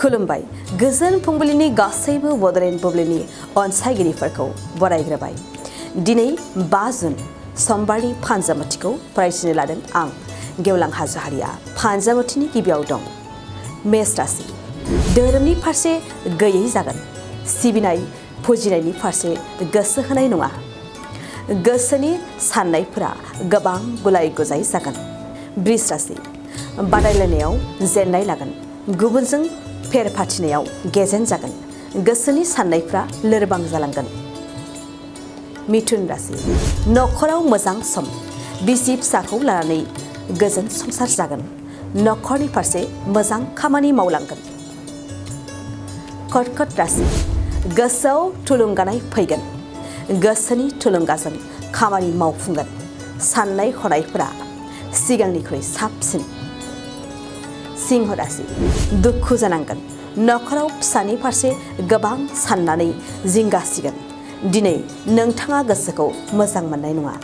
खुलुमबाय गोजोन फुंबिलिनि गासैबो बड'लेण्ड बुब्लिनि अनसायगिरिफोरखौ बरायग्रोबाय। दिनै 5 जुन समबारनि फानजामुथिखौ फरायथिनो लादों आं गेवलां हाज'हारिया। फानजामुथिनि गिबियाव दं मेष राशि। धोरोमनि फारसे गैयै जागोन। सिबिनाय फुजिनायनि फारसे गोसो होनाय नङा। गोसोनि साननायफोरा गोबां गुलाय गुजाय जागोन। बृष राशि। बादायलायनायाव जेननाय लागोन। गुबुनजों फेर फाथिनायाव गेजेन जागोन। गोसोनि साननायफ्रा लोरबां जालांगोन। मिथुन राशि। नखराव मोजां सम। बिसि फिसाखौ लानानै गोजोन संसार जागोन। नखरनि फारसे मोजां खामानि मावलांगोन। कर्कट राशि। गोसोआव थुलुंगानाय फैगोन। गोसोनि थुलुंगाजों खामानि मावफुंगोन। साननाय हनायफोरा सिगांनिख्रुइ साबसिन। सिंह राशि। दुखु जानांगोन। नखराव फिसानि फारसे गोबां साननानै जिंगासिगोन। दिनै नोंथाङा गोसोखौ मोजां मोननाय नङा।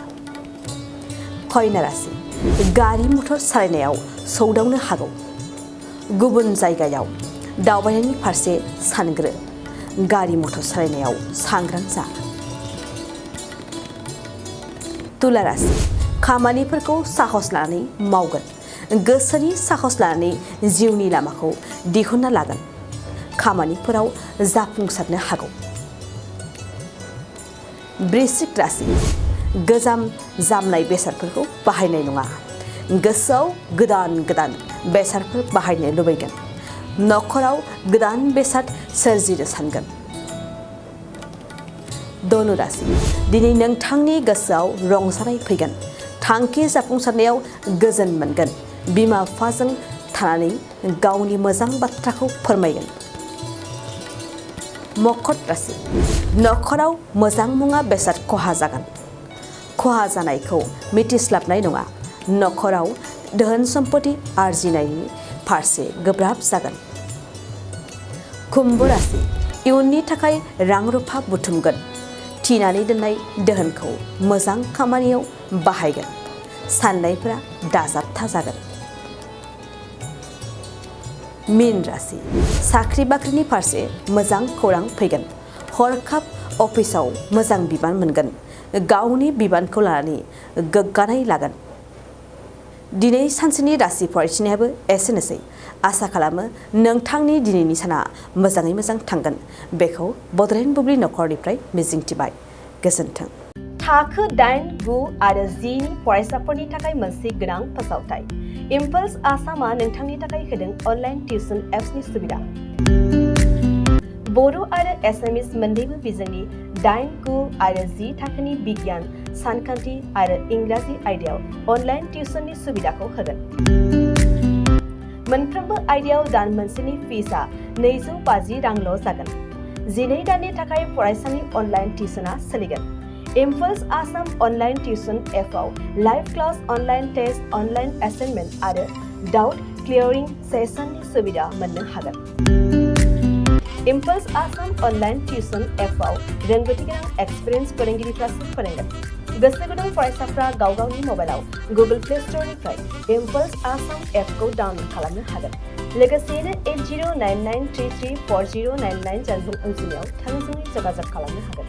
कन्या राशि। गारि मटर सालायनायाव सौदावनो हागौ। गुबुन जायगायाव दावबायनायनि फारसे सानग्रो। गारि मटर सालायनायाव सांग्रां जा। तुला राशि। खामानिफोरखौ साहस लानानै मावगोन। गोसोनि साहस लानानै जिउनि लामाखौ दिहुनना लागोन। खामानिफोराव जाफुंसारनो हागौ। वृश्चिक राशि। गोजाम जामनाय बेसादफोरखौ बाहायनाय नङा। गोसोआव गोदान गोदान बेसादफोर बाहायनो लुबैगोन। नखराव गोदान बेसाद सोरजिनो सानगोन। धनु राशि। दिनै नोंथांनि गोसोआव रंजानाय फैगोन। थांखि जाफुंसारनायाव गोजोन मोनगोन। बिमा बिफाजों थानानै गावनि मोजां बाथ्राखौ फोरमायगोन। मकर राशि। नखराव मोजां मुवा बेसाद खहा जागोन। खहा जानायखौ मिथिस्लाबनाय नङा। नखराव धोन सम्पति आरजिनायनि फारसे गोब्राब जागोन। कुम्भ राशि। इयुननि थाखाय रां रुफा बुथुमगोन। थिनानै दोननाय धोनखौ मोजां खामानियाव बाहायगोन। साननायफोरा दाजाबथा जागोन। मीन राशि। साख्रि बाख्रिनि फारसे मोजां खौरां फैगोन। हरखाब अफिसाव मोजां बिबान मोनगोन। गावनि बिबानखौ लानानै गोग्गानाय लागोन। दिनै सानसेनि राशि फरायथिनायाबो एसेनोसै। आसा खालामो नोंथांनि दिनैनि साना मोजाङै मोजां थांगोन। बेखौ बड'लेण्ड बुब्लि नखरनिफ्राय मिजिंथिबाय। गोजोन्थों। थाखो 8, 9 आरो 10 नि फरायसाफोरनि थाखाय मोनसे गोनां फोसावथाय। इम्पल्स आसामआ नोंथांनि थाखाय होदों अनलाइन टिउसन एप्सनि सुबिदा। बर' आरो एसामिस मोन्नैबो बिजोंनि 8, 9 आरो 10 थाखोनि बिगियान, सानखान्थि आरो इंराजि आयदायाव अनलाइन टिउसननि सुबिदाखौ होगोन। मोनफ्रोमबो आयदायाव दान मोनसेनि फिसआ 250 रांल' जागोन। 12 दाननि थाखाय फरायसानि अनलाइन टिउसनआ सोलिगोन। इम्पल्स आसाम अनलाइन टिउसन एपआव live class, online test, online assignment आरो डाउट क्लियारिं सेसननि सुबिदा मोननो हागोन। इम्पल्स आसाम अनलाइन टिउसन एपआव रोंगौथि गोनां एक्सपिरियेन्स फोरोंगिरिफ्रासो फोरोंगोन। गोसो गुदुं फरायसाफ्रा गाव गावनि मबाइलाव गुगोल प्ले स्ट'रनिफ्राय इम्पल्स आसाम एपखौ डाउनल'ड खालामनो हागोन। लोगोसेयैनो 8099334099 जानबुं अनजिमायाव थोंजोङै जगाजग खालामनो हागोन।